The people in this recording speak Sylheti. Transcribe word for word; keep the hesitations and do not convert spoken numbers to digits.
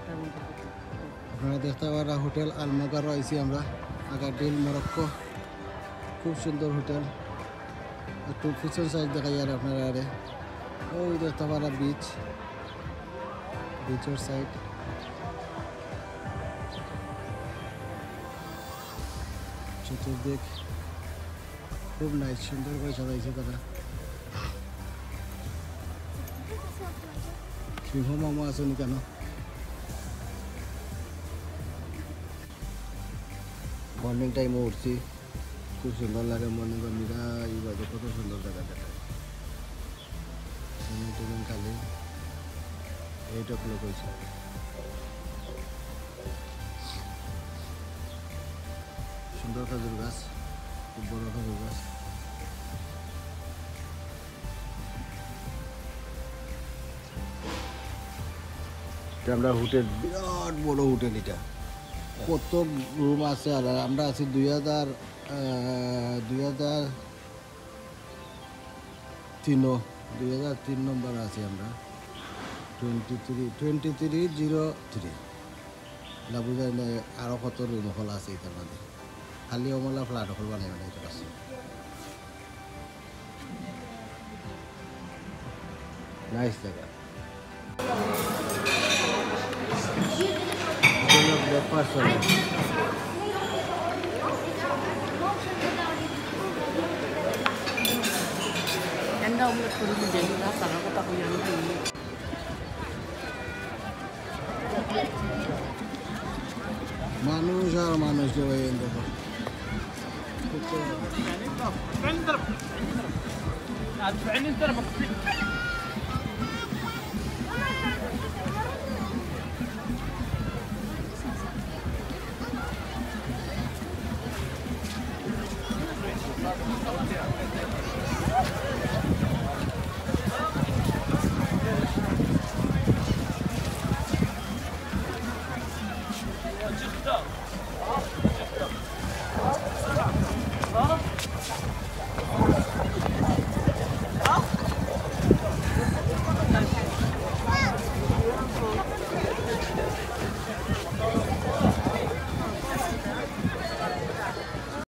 আপনারা দেখতা পাররা হোটেল আল মোগারো আইছি আমরা, আগারডিল, মরক্কো। খুব সুন্দর হোটেল। একটু পিছন সাইড দেখাইয়ার আপনারারে। ওই দেখতা পাররা বিচ, বিচর সাইড। চতুর্দিক খুব নাইস, সুন্দর করি সাজাইছে তারা। সিংহ মামা আছইন কেন? মর্নিং টাইমো উঠছি, খুব সুন্দর লাগে মর্নিং। মিরা এই বাজে কত সুন্দর জাগা দেখায়। মর্নিং টাইম খালি এইট ও ক্লক অইছে। সুন্দর খেজুর গাছ, খুব বড় খেজুর গাছ। এটা আমরা হোটেল, বিরাট বড় হোটেল এটা। কত রুম আছে, আর আমরা আছি দুই হাজার, আহ, দুই হাজার তিনও, দুই হাজার তিন নম্বর আছি আমরা। Twenty three, twenty three zero three. এটা বুঝাই না আরো কত রুম হল আছে এটার মাঝে। খালি অমলা ফ্ল্যাট হল বানাই বানাই তো আছে। নাইস জাগা। ব্রেকফাস্ট চলে। এন্ডা অমলেট করে দিলে যাই না, তারা কথা কই আমি। মানুষ আর মানুষ রে ভাই, এই দেখো।